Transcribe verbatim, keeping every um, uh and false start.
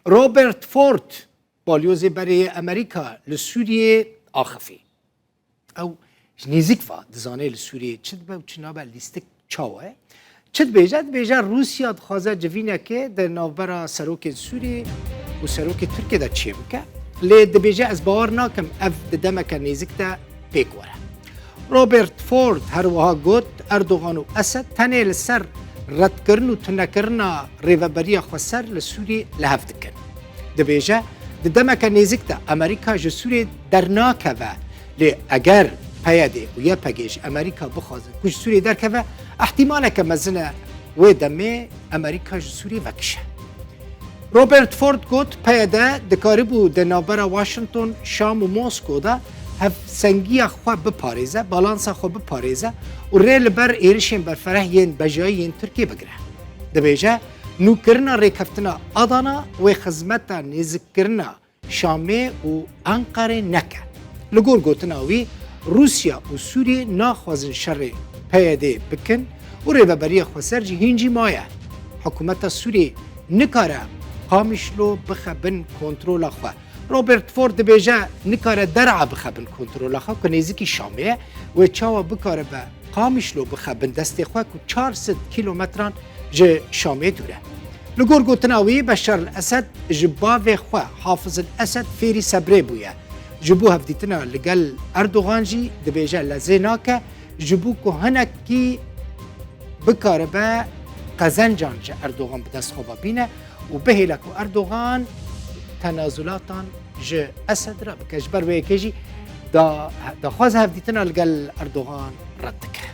Robert Ford, balyozê berê yê Amerîka li Sûriyê axifî. Ew ji nêzîk ve dizane li Sûriyê çi dibe û çi nabe, lîstik çawa ye. Çi dibêje? Dibêje Rûsya dixwaze civînekê di navbera serokên Sûriyê û serokê Tirkiyê de çêbike. Lê dibêje ez bawer nakim ev di demeke nêzîk de pêk were. Robert Ford her wiha got, Erdogan û Esed tenê li ser redkirin û tunekirina rêveberiya xweser li Sûriyê li hev dikin. Dibêje, di demeke nêzîk de Amerîka ji Sûriyê dernakeve, lê eger P Y D û Y P G ji Amerîka bixwazin ku ji Sûriyê derkeve, ihtimaleke mezin e wê demê Amerîka ji Sûriyê vekişe. Robert Ford got, P Y D dikaribû di navbera Washington, Şam û Moskow de hevsengiya xwe biparêze, balansa xwe biparêze û rê li ber êrişên berfereh yên bejayî yên Tirkiyê bigire. Dibêje, nûkirina rêkeftina Adana wê xizmeta nêzikkirina Şamê û Enqerê neke. Li gor gotina wî, Rûsya û Sûriyê naxwazin şerê P Y D bikin û rêveberiya xweser jî hîn jî maye. Hikûmeta Sûriyê nikare Qamişlo bixe bin kontrola xwe. Robert Ford dibêje, nikare der'a bixe bin kontrola xwe ku nêzîkî Şamê ye, wê çawa bikaribe Qamişlo bixe bin destê xwe ku çar sed kîlometran ji Şamê dûr e. Li gor gotina wî, Beşar el-Esed ji bavê xwe Hafiz el-Esed fêrî sebrê bûye. Ji bo hevdîtina li gel Erdogan jî dibêje lezê nake, ji bo ku hinekî bikaribe qezencan ji Erdogan bi dest xwe ve bîne û bihêle ku Erdogan tenazulatan ji Esed re bike. Ji ber wê yekê jî da-, daxwaza hevdîtina li gel Erdogan red dike.